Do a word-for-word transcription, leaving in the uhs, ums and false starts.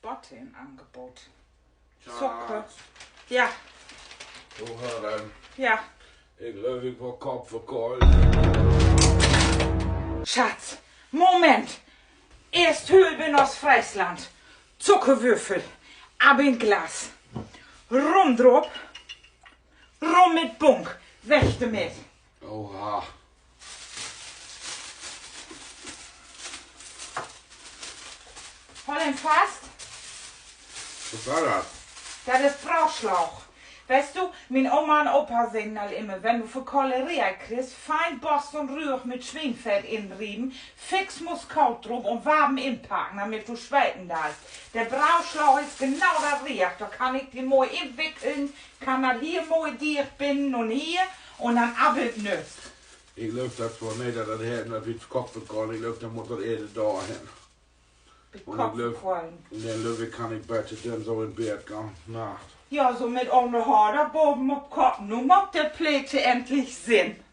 Botter in Angebot. Zucker. Schatz. Ja. So, höör denn. Ja. Ik glööv, ik warr koppverkollt. Schatz, Moment. Eerst Hülp in Oostfreesland. Zuckerwürfel. Ab in Glas. Rum drup. Rum mit Bunk. Weg dormit. Oha. Holl em fast. Wat weer dat? Dat is Brauslaag. Weetst du, mien Oma un Opa seggen al immer, wenn du Verkoleria kriggst, fein borst un rühr mit Swienfett inrieven, fix Muskaat drup un warm inpacken, dormit du sweten deist. De Brauslaag is genau dat Rechte. Dor kann ik di mooi inwickeln, kann dat hier mooi dicht binnen un hier un denn appelt nüt. Ik glööv dat woll nich, dat dat helpt, dat wi koppverkollen. Ik glööv, denn mutt dat eerder dorhen. Un denn glööv, denn glööv ik, kann ik beter denn so in Bett gahn. Nacht. Ja, so mit ohne Haar dor baven op Kopp. Nu maakt de Pleet endlich Sinn.